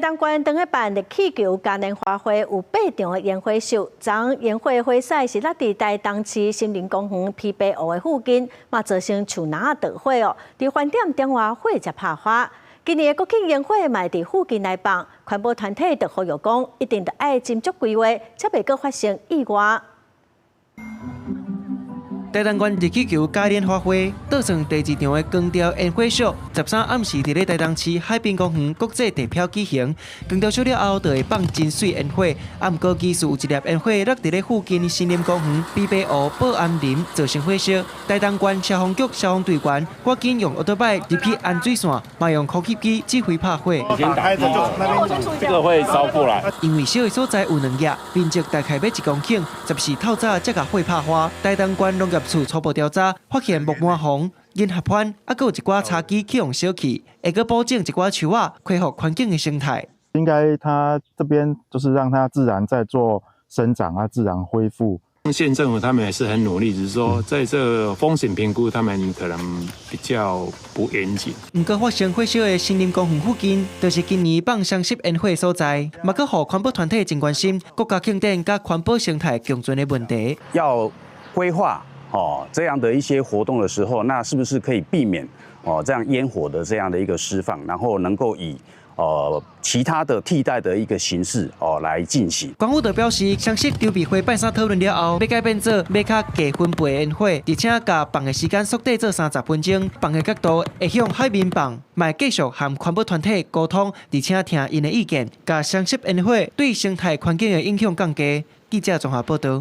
東縣當咧辦熱氣球嘉年華會，有八場的煙火秀。昨煙火火勢是落佇台東市森林公園琵琶湖的附近，嘛造成樹林仔著火哦。佇飯店頂外火才拍花。今年的國慶煙火嘛會佇附近來放，環保團體就呼籲講，一定著愛斟酌規劃，才袂閣發生意外。台東縣熱氣球嘉年華會倒算第二場的光雕煙火秀，13暗時佇咧台東市海濱公園國際地標舉行。光雕秀了後，就會放真媠煙火。啊，毋過其實有一粒煙火落佇咧附近森林公園琵琶湖保安林，造成火燒。台東縣消防局消防隊員趕緊用歐多擺入去安水線，嘛用呼吸機指揮拍火。打開就那邊，這個會燒過來。因為燒的所在有兩葉，面積大概欲1公頃，14透早才共火拍花。台東縣農業處初步調查，發現木麻黃、銀合歡，啊，閣有一寡茶枝去予燒去，會閣補種一寡樹仔，恢復環境的生態。應該它這邊就是讓它自然在做生長啊，自然恢復。縣政府他們也是很努力，只是說在這個風險評估，他們可能比較不嚴謹。毋過發生火燒的森林公園附近，就是今年放雙十煙火的所在，嘛閣予環保團體真關心國家慶典佮環保生態共存的問題。要規劃哦這樣的一些活動的時候，那是不是可以避免哦這樣煙火的這樣的一個釋放，然後能夠以其他的替代的一個形式哦來進行。關府就表示，雙十籌備會拜三討論了後，欲改變做欲較低分貝煙火，而且共放的時間縮短做30分鐘，放的角度會向海面放，嘛會繼續和環保團體溝通，而且聽𪜶的意見，共雙十煙火對生態環境的影響降低。記者綜合報導。